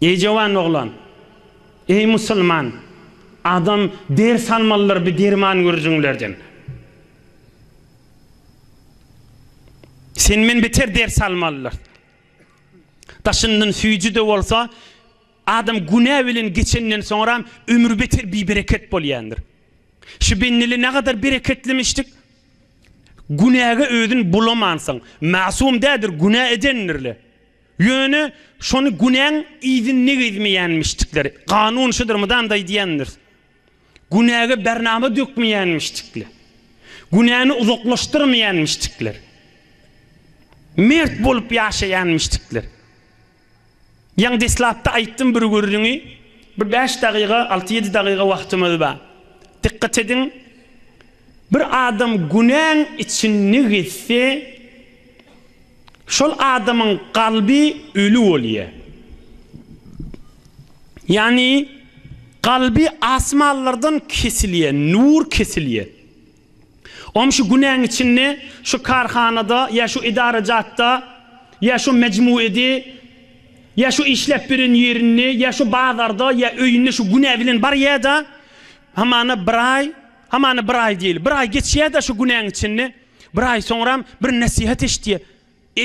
Eý jowan oglan! Eý musulman! Adam ders almalydyr bi derman gürrüňlerden. Sen men beter ders almalydyr. Daşyndan süýji-de bolsa, adam günä bilen geçenden soňram ömri beter bibereket bolýandyr. Şu bendeli nagadar bereketlemişdik. Günäge özün bulamansyň. Masum däldir, günä edendir-le. Ýöne şony günäň yzynda gezmeýänmişdikler. Kanun şudur mydam-da aýdýandyr. Günäge bernama dökmeýänmişdikler. Günäni uzaklaşdyrmaýanmişdikler. Mert bolup ýaşaýanmişdikler. Ýaňy deslapda aýtdym bir gürrüňi. Bir bäş dagyga, alty-ýedi dagyga wagtymyz bar. Dykgat ediň, bir adam günäň içinde gezse, Şol adamyň kalby öli bolýar. Ýagny kalby asmanlardan kesilýär, nur kesilýär. Oňam şu günäň içinde, şu karhanada ýa şu edarajatda, ýa şu mejmuede, ýa şu işläp beren ýerinde, ýa şu bazarda, ýa öýünde şu günä bilen barýar-da, hamana bir aý, hamana bir aý diýeli, bir aý geçýär-de şu günäň içinde, Bir aý soňram bir nesihat eşitýär. E,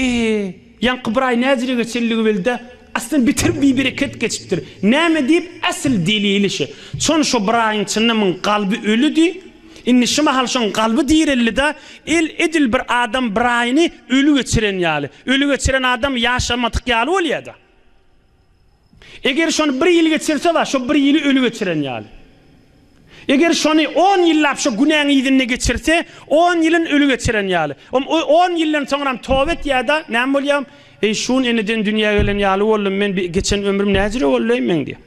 ýaňky bir aý näjire geçenligi belli-dä, aslynda bitir bibereket geçipdir. Näme diýip, asyl delili şü. Çon şo bir aýyň içinde muň kalby ölüdi. Indi şu mahal şoň kalby direldi-de, el edil bir adam bir aýyny öli geçiren ýaly. Öli geçiren adam ýaşamadyk ýaly bolýar-da. Eger şony bir ýyl geçirse bar, şo bir ýyly öli geçiren ýaly. Eger şony on ýyllap şo günäň yzynda geçirse, on ýylyn öli geçiren ýaly. Om on ýyldan soňram toba etýär-de, näme bolýar? Eý, şun eneden dünýä gelen ýaly boldum, men bi geçen ömrüm näjüre boldy-eý meň diýýär.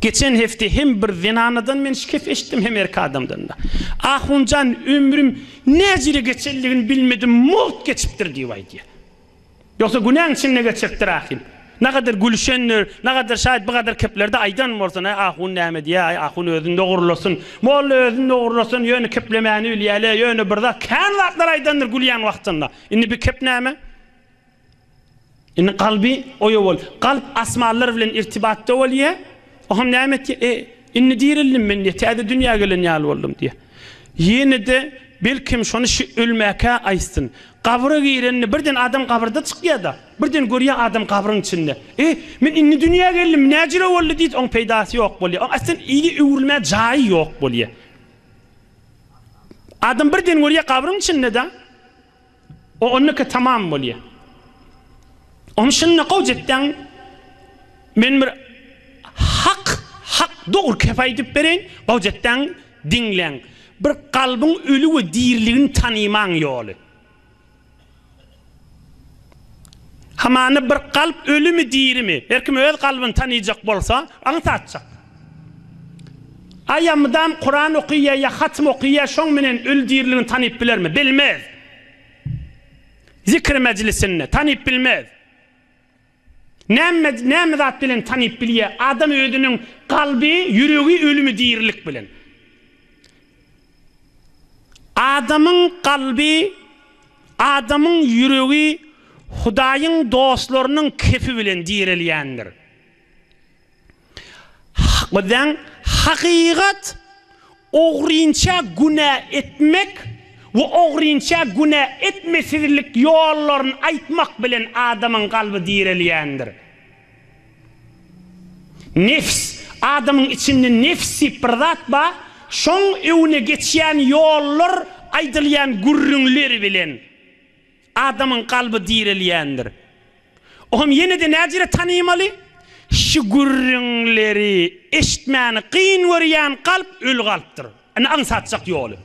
Geçen hepde hem bir zenanadan men şikes eşitdim, hem erkek adamdan-da. Ahunjan ömrüm näjüre geçenligini bilmedim, mugt geçipdir diýip aýdýar. Ýogsa günäň içinde geçiripdir ahim. Nagadar gülüşendir, nagadar şaýat bu gadar keplerde aýdan bolsun, aý ahun näme diýýär, aý ahun özüni dogrulasyn, molla özüni dogrulasyn, ýöne keplemäni bilýäle, ýöne bir zat, kän zatlar aýdandyr gülýän wagtynda. Indi bi kep näme? Indi kalby oýa bol. Kalp asmanlar bilen irtibatda bolýar. Oňam näme etýär? E, indi dirildim men diýýär, täze dünýä gelen ýaly boldum diýýär. Ýene-de, belkem, şony şu ölmäkä aýtsyn. Gabra girende birden adam gabyrda çykýar-da, birden görýär adam gabryň içinde. E, men indi dünýä geldim, näjüre boldy diýse, oň peýdasy ýok bolýar. Oň aslynda yzy öwrülmä jaýy ýok bolýar. Adam birden görýär gabryň içinde-de. O onnuky tamam bolýa. Onuň şunda gowy etdäň men bir hak hak dogry kep aýdyp bereýin gowy etdäň diňläň bir kalbyň öli we diriligini tanymaň ýoly. Hamana bir kalp ölümi dirimi her kim öz kalbyny tanyjak bolsa aňsatjak. Aýa mydam Kuran okyýa ýa hatm okyýa şoň menen öli diriligini tanyp bilermi? Bilmez. Zikr mejlisinde tanyp bilmez. Näme näme zat bilen tanyp bilýä? Adam özüniň kalby, ýüregi ölümi dirilik bilen. Adamyň kalby, adamyň ýüregi Hudaýyň dostlarynyň kefi bilen direlýändir. Bizden hakykat ogrynça günä etmek we ogrynça günä etmesizlik ýollaryny aýtmak bilen adamyň kalby direlýändir. Nefs, adamyň içinde nefs diýip bir zat bar, şoň öňüne geçýän ýollar aýdylýan gürrüňler bilen Adamyň kalby direlýändir. Oňam ýene-de näjire tanymaly? Şu gürrüňleri eşitmäni kyn görýän kalp öli kalpdyr. Indi aňsatjak ýoly.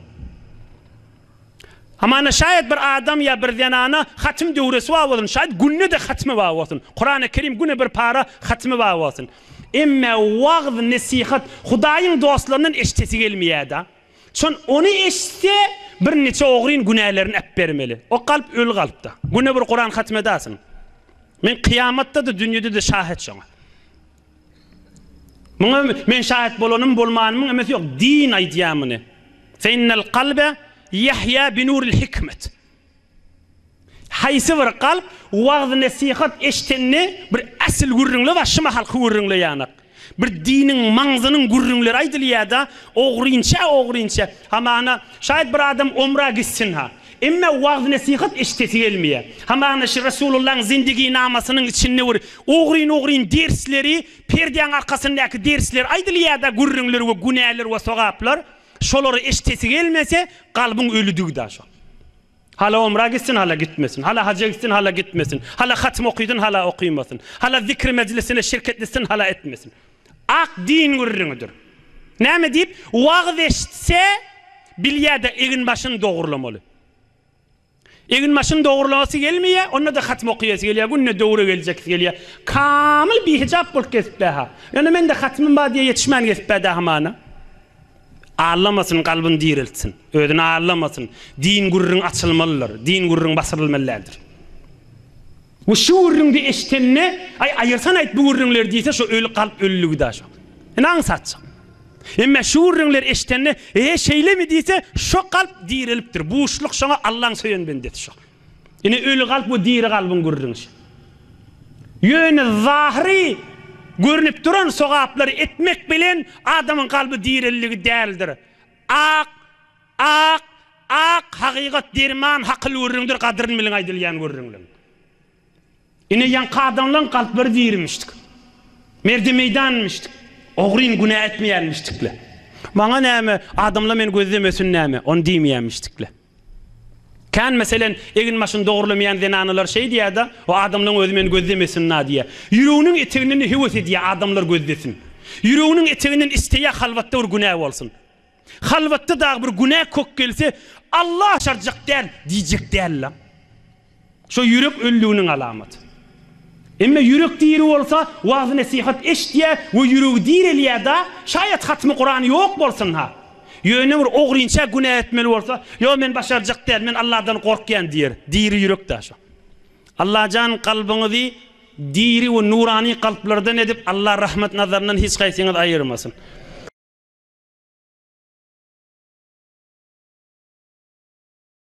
Hamana şaýat bir adam ýa bir zenana hatym döwresi bar bolsun, şaýat günde-de hatymy bar bolsun. Kurany Kerim güne bir para hatymy bar bolsun. Emme wagyz-nesihat Hudaýyň dostlaryndan eşitesi gelmeýär-de. Şon ony eşitse bir niçe ogryn günälerini äpbermeli. O kalp öli kalpda. Güne bir Kuran hatm edasyn. Men kyýamatda-da dünýede-de şahet şoňa. Muňa men şahet bolanym bolmanymyň emesi ýok. Din aýdýar muny. Fe innel kalbe ýahýa bi nuril hikmet. Haýsy bir kalp wagyz-nesihat eşdende bir asyl gürrüňler bar, şu mahalky gürrüňler ýanak. Bir diniň maňzynyň gürrüňleri aýdylýar-da, ogrynça-ogrynça. Hamana, şaýat bir adam omra gitsin-ha. Emme wagyz-nesihat eşidesi gelmeýär. Hamana şu Resulullahyň zindiginamasynyň içinde bir ogryn-ogryn dersleri, perdäň arkasyndaky dersler aýdylýar-da, gürrüňler we günäler we sogaplar. Şolary eşidesi gelmese, kalbyň ölüdigi-da şol. Hala omra gitsin, hala gitmesin. Hala haja gitsin, hala gitmesin. Hala hatym okysyn, hala okymasyn. Hala zikr mejlisine şirket etsin, hala etmesin. Ak din gürrüňidir. Näme diýip, wagyz eşitse, bilýär-de egin-başyny dogrulamaly. Egin-başyny dogrulamasy gelmeýär, onda-da hatym okaýasy gelýär, günde döwre geljekisi gelýär. Kamyl bihijap bolup gezip-dä-ha. Ýöne mende hatymym bar diýe ýetişmän gezip-dä hamana. Allamasyn kalbyny direltsin. Özüni allamasyn. Din gürrüň açylmalydyr. Din gürrüň basyrylmaly däldir. We şu gürrüňdi eşitende, aý aýyrsan aýt bu gürrüňleri diýse şo öli kalp ölüligi da şo. Ine aňsatjak. Emme şu gürrüňleri eşitende, e şeýlemi diýse şo kalp direlipdir. Buşluk şoňa Allaň söýen bendesi şo. Ine öli kalp we diri kalbyň gürrüňi. Ýöne zahyry görnüp duran sogaplary etmek bilen adamyň kalby dirilligi däldir. Ak, ak, ak hakykat derman hakyl gürrüňdir gadyryn biliň aýdylýan gürrüňleň. Ine ýaňky adamlaň kalplary dirimişdik. Merdi meýdanmyşdyk. Ogryn günä etmeýänmişdikle. Maňa näme, adamlar meni gözlemesin näme, ony diýmeýänmişdikle. Kän meselen, egin-başyny dogrulamaýan zenanalar şeý diýýär-de, O adamlaň özi meni gözlemesin-na diýýär. Ýüreginiň eteginden höwes edýär, adamlar gözlesin. Ýüreginiň eteginden isleýär halwatda bir günä bolsun. Halwatda dagy bir günä kök gelse, Alla çarjak däl diýjek däl-la. Şo ýürek ölüliginiň alamaty. Emme ýürek diri bolsa, wagyz-nesihat eşidýär we ýüregi direlýär-da, şaýat hatmy Kurany ýok bolsun-ha. Ýöne bir ogrynça günä etmeli bolsa, Ýok, men başarjak däl, men Alladan gorkýan diýer. Diri ýürek-dä şo. Allajan kalbyňyzy diri we nurany kalplardan edip, Allah rahmet nazaryndan hiç haýsyňyzy aýyrmasyn.